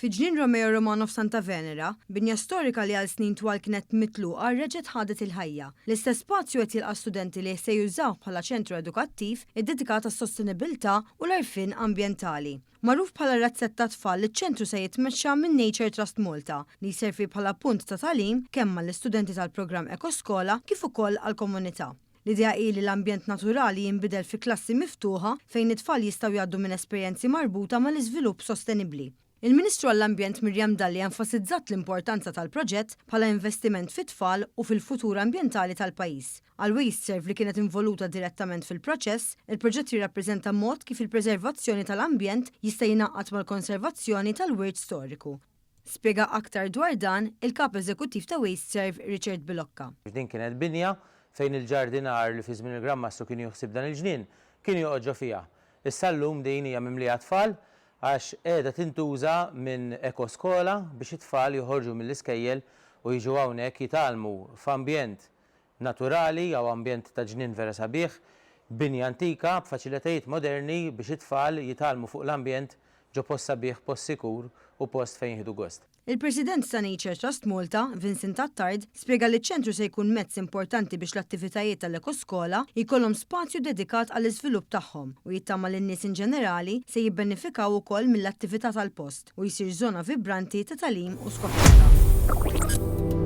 Fi Ġnien Romeo Romano f'Santa Venera, binja storika li għal snin twal kienet mitluqa reġgħet ħadet il-ħajja. L-istess spazju qed jilqa' studenti li se jużawh bħala ċentru edukattiv iddedikat għas-sostenibilità u l-għarfien ambjentali. Magħruf bħala Razzett tat-Tfal, iċ-ċentru se jitmexxa minn Nature Trust Malta, li jservi bħala punt ta' tagħlim kemm għall-istudenti tal-programm Ekoskola kif ukoll għall-komunità. L-idea hi li l-ambjent naturali jinbidel fi klassi miftuħa fejn it-tfal jistgħu jgħaddu minn esperjenzi marbuta mal-iżvilupp sostenibbli. Il-Ministru għall-Ambjent Miriam Dalli enfasizzat l-importanza tal-proġett bħala investiment fit-tfal u fil-futur ambjentali tal-pajjiż. Għal WasteServ li kienet involuta direttament fil-proċess, il-proġett jirrappreżenta mod kif il-preservazzjoni tal-ambjent jista' jingħaqad mal-konservazzjoni tal-wirt storiku. Spjega aktar dwar dan il-Kap Eżekuttiv ta' WasteServ Richard Bilocca. Din kienet binja fejn il-ġardinar li fi żmien il-Gran Mastru kien jieħu ħsieb dan il-ġnien kien joqgħod ġo fiha. Issa llum din hija mimlija tfal għax qiegħda tintuża minn ekoskola biex it-tfal joħorġu mill-iskejjel u jiġu hawnhekk jitgħallmu f'ambjent naturali, hawn ambjent ta' ġnien vera sabiħ, binja antika b'faċilitajiet moderni biex it-tfal jitgħallmu fuq l-ambjent ġo post sabiħ, post sikur u post fejn jieħdu gost. Il-President ta' Nature Trust Malta, Vincent Attard, spjega li ċ-ċentru se jkun mezz importanti biex l-attivitajiet tal-ekoskola jkollhom spazju dedikat għall-iżvilupp tagħhom u jittama li n-nies inġenerali se jibbenefikaw ukoll mill-attività tal-post. u jsir żona vibranti ta' tagħlim u skoperta.